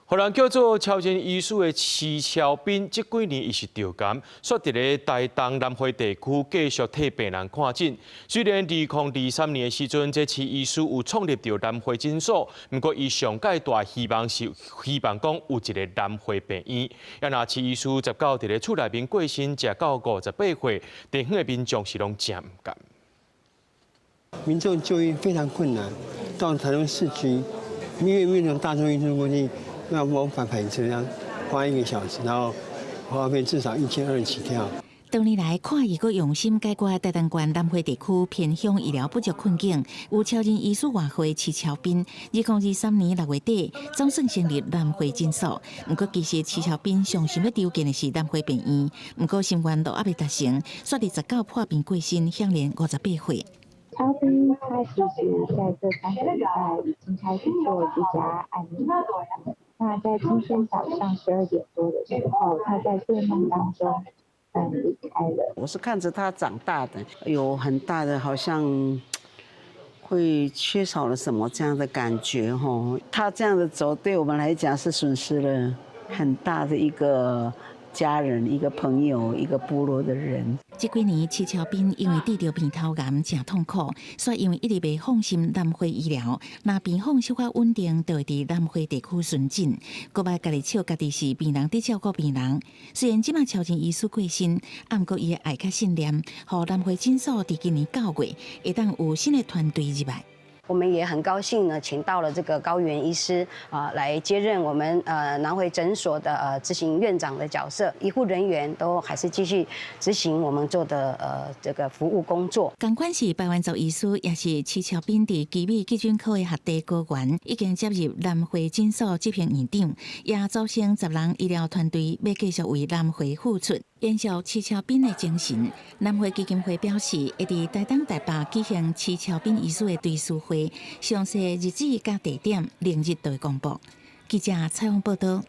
予人叫做超人醫師的徐超斌，這幾年伊是著癌，煞佇咧台東南迴地區繼續替病人看診。雖然2023年的時陣，這徐醫師有創立著南迴診所，毋過伊上蓋大希望是希望講有一个南迴病院。啊，若徐醫師19佇咧厝內面過身，食到58歲，地方的民眾是攏誠毋甘。民眾就醫非常困難，到台中市區，因為那種大眾運輸工具，要往返跑車要花一個小時，然後花費至少1200起跳。多年來，看伊閣用心解決台東縣南迴地區偏鄉醫療不足困境，有超人醫師外號徐超斌，2023年6月底總算成立南迴診所。毋過，其實徐超斌上想欲籌建的是南迴病院，毋過心願都猶未達成，煞佇19破病過身，享年58歲。超斌他其實在這3個禮拜已經開始做居家安寧了。那在今天早上12點多的時候，他在睡夢當中，離開了。我是看着他長大的，有很大的好像會缺少了什麼這樣的感覺吼。他這樣的走，對我們來講是損失了很大的一個家人、一個朋友、一個部落的人。這幾年，徐超斌因為得著鼻頭癌，誠痛苦，所以因為一直袂放心南迴醫療，若病況小可穩定，就會佇南迴地區巡診。閣捌家己笑家己是病人佇照顧病人。雖然這馬超人醫師過身，毋過伊的愛佮信念，予南迴診所佇今年9月會當有新的團隊入來。我們也很高興呢，請到了這個高原醫師啊，來接任我們南迴診所的執行院長的角色。醫護人員都還是繼續執行我們做的這個服務工作。仝款是排灣族醫師，也是徐超斌佇奇美急診科的學弟高原，已經接任南迴診所執行院長，也組成10人醫療團隊，欲繼續為南迴付出。延續徐超斌的精神，南迴基金會表示，會佇台東台北舉行徐超斌醫師的追思會，詳細日子佮地點，明日就會公布。記者採訪報道。